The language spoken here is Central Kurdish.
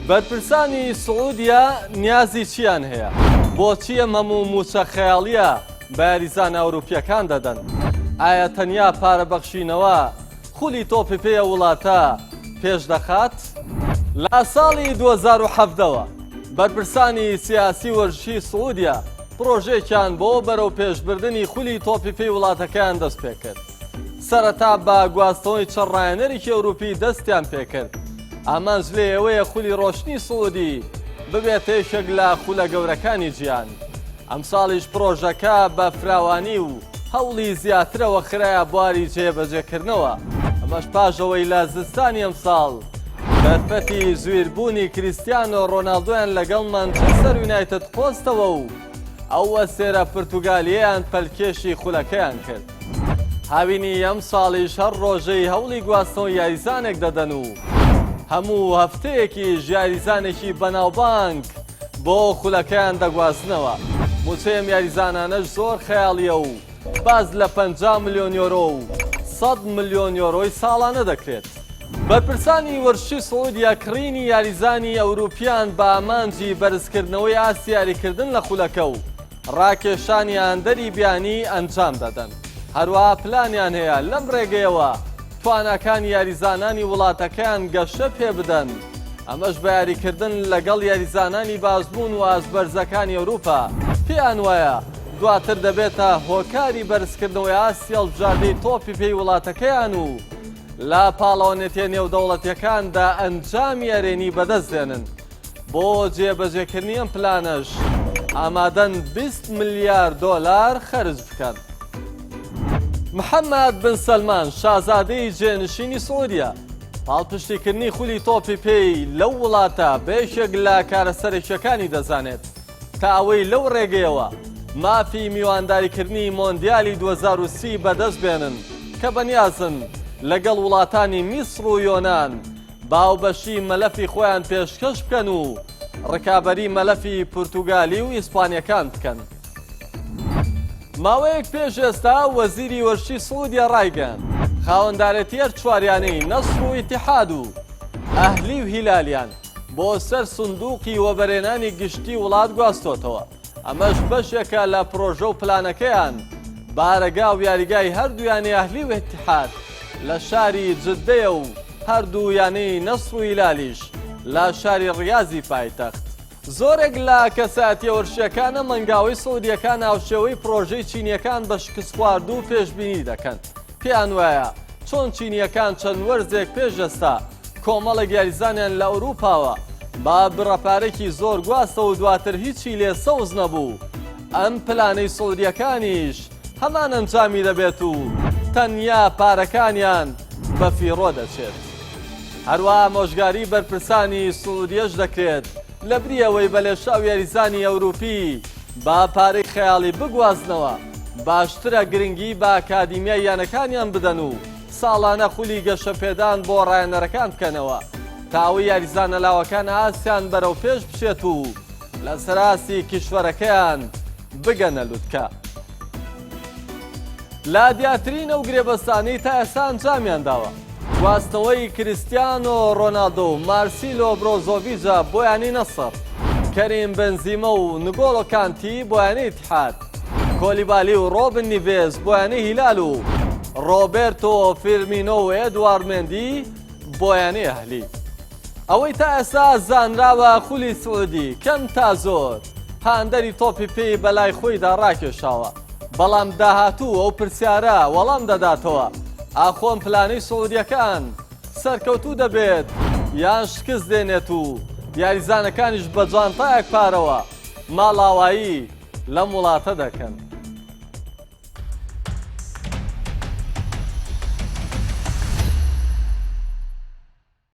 بەرپرسانی سعودیە نیازی چیان هەیە؟ بۆچی ئەم هەموو مووچە خەیاڵییە بە یاریزانە ئەوروپییەکان دەدەن؟ ئایا تەنیا پارە بەخشینەوە خولی تۆپی پێی ئەو وڵاتە پێش دەخات؟ لە ساڵی 2017ەوە بەرپرسانی سیاسی وەرزشی سعودیە پڕۆژەیەکیان بۆ بەرەوپێشبردنی خولی تۆپی پێی وڵاتەکەیان دەستپێکرد. سەرەتا بە گواستنەوەی چەند ڕایەنەرێکی ئەوروپی دەستیان پێکرد. ئامانج لێی ئەوەیە خولی ڕۆشنی سعودی ببێتە یەکێک لە خولە گەورەکانی جیهان. ئەمساڵیش پڕۆژەکە بە فراوانی و هەوڵی زیاترەوە خرایە بواری جێبەجێکردنەوە، ئەمەش پاش ئەوەی لە زستانی ئەمساڵ دەرفەتی زویربوونی کریستیانۆ ڕۆناڵدۆیان لەگەڵ مانچستەر یونایتد قۆستەوە و ئەو ئەستێرە پرتوگالییەیان پەلکێشی خولەکەیان کرد. هاوینی ئەمساڵیش هەر ڕۆژەی هەوڵی گواستنەوەی یاریزانێک دەدەن و هەموو هەفتەیەکیش یاریزانێکی بەناوبانگ بۆ خولەکەیان دەگوازنەوە. مووچەی ئەم یاریزانانەش زۆر خەیاڵییە و باس لە 50 ملیۆن یۆرۆ و 100 ملیۆن یۆرۆی ساڵانە دەکرێت. بەرپرسانی وەرزشی سعودیە کڕینی یاریزانی ئەوروپیان بە ئامانجی بەرزکردنەوەی ئاستی یاریکردن لە خولەکە و ڕاکێشانی هاندەری بیانی ئەنجام دەدەن، هەروەها پلانیان هەیە لەم ڕێگەیەوە تواناکانی یاریزانانی وڵاتەکەیان گەشە پێبدەن، ئەمەش بە یاریکردن لەگەڵ یاریزانانی بازبوون و ئاستبەرزەکانی ئەوروپا، پێیان وایە دواتر دەبێتە هۆکاری بەرزکردنەوەی ئاستی هەڵبژاردەی تۆپی پێی وڵاتەکەیان و لە پاڵەوانێتیە نێودەوڵەتیەکاندا ئەنجامی ئەرێنی بەدەست دێنن. بۆ جێبەجێکردنی ئەم پلانەش ئامادەن 20 ملیار دۆلار خەرج بکەن. محەممەد بن سەلمان شازادەی جێنشینی سعودیە پاڵپشتیکردنی خولی تۆپی پێی لەو وڵاتە بە یەکێک لە کارە سەرەکیەکانی دەزانێت تا ئەوەی لەو ڕێگەیەوە مافی میوانداریکردنی مۆندیالی 2030 بەدەست بێنن کە بەنیازن لەگەڵ وڵاتانی میسر و یۆنان باوبەشی مەلەفی خۆیان پێشکەش بکەن و ڕکابەری مەلەفی پورتوگالی و ئیسپانیەکان بکەن. ماوەیەک پێش ئێستا وەزیری وەرزشی سعودیە ڕایگەیاند، خاوەندارێتی هەر چوار یانەی نەسڕ و ئیتیحاد و ئەهلی و هیلالیان بۆ سەر سندوقی وەبەرهێنانی گشتی وڵات گواستۆتەوە. ئەمەش بەشێکە لە پرۆژە و پلانەکەیان، بارەگا و یاریگای هەردوو یانەی ئەهلی و ئیتیحاد لە شاری جدەیە و هەردوو یانەی نەسڕ و هیلالیش لە شاری ڕیازی پایتەخت. زۆرێک لە کەسایەتیە وەرزشیەکان ئەم هەنگاوەی سعودیەکان هاوشێوەی پرۆژەی چینیەکان بە شکستخواردوو پێشبینی دەکەن، پێیان وایە چۆن چینییەکان چەند وەرزێک پێش ئێستا کۆمەڵێک یاریزانیان لە ئەوروپاوە بە بڕە پارەێکی زۆر گواستەوە و دواتر هیچی لێ سەوز نەبوو، ئەم پلانەی سعودییەکانیش هەمان ئەنجامی دەبێت و تەنیا پارەکانیان بە فیڕۆ دەچێت. هەروەها ئامۆژگاری بەرپرسانی سعودیەش دەکرێت لەبری ئەوەی بە لێشاو یاریزانی ئەوروپی بە پارەی خەیاڵی بگوازنەوە، باشترە گرنگی بە ئەکادیمیای یانەکانیان بدەن و ساڵانە خولی گەشەپێدان بۆ ڕایەنەرەکان بکەنەوە تا ئەوەی یاریزانە لاوەکان ئاستیان بەرەو پێش بچێت و لەسەر ئاستی کیشوەرەکەیان بگەنە لوتکە. لە دیارترین ئەو گرێبەستانەی تا ئێستا ئەنجامیان داوە، گواستنەوەی کریستیانۆ رۆناڵدۆ و مارسیلۆ برۆزۆڤیجە بۆ یانەی نەسڕ، کەریم بنزیمە و نگۆڵۆ کانتی بۆ یانەی ئیتیحاد، کۆلیبالی و رۆبن نیڤێز بۆ یانەی هیلال و رۆبێرتۆ فیرمینۆ و ئێدوارد مێندی بۆ یانەی ئەهلی. ئەوەی تا ئێستا زانراوە خولی سعودی کەم تا زۆر هاندەری تۆپی پێی بەلای خۆیدا ڕاکێشاوە، بەڵام داهاتوو ئەو پرسیارە وەڵام دەداتەوە، ئاخۆ ئەم پلانەی سعودیەکان سەرکەوتوو دەبێت یان شکست دێنێت و یاریزانەکانیش بە جانتایەک پارەوە ماڵاوایی لەم وڵاتە دەکەن.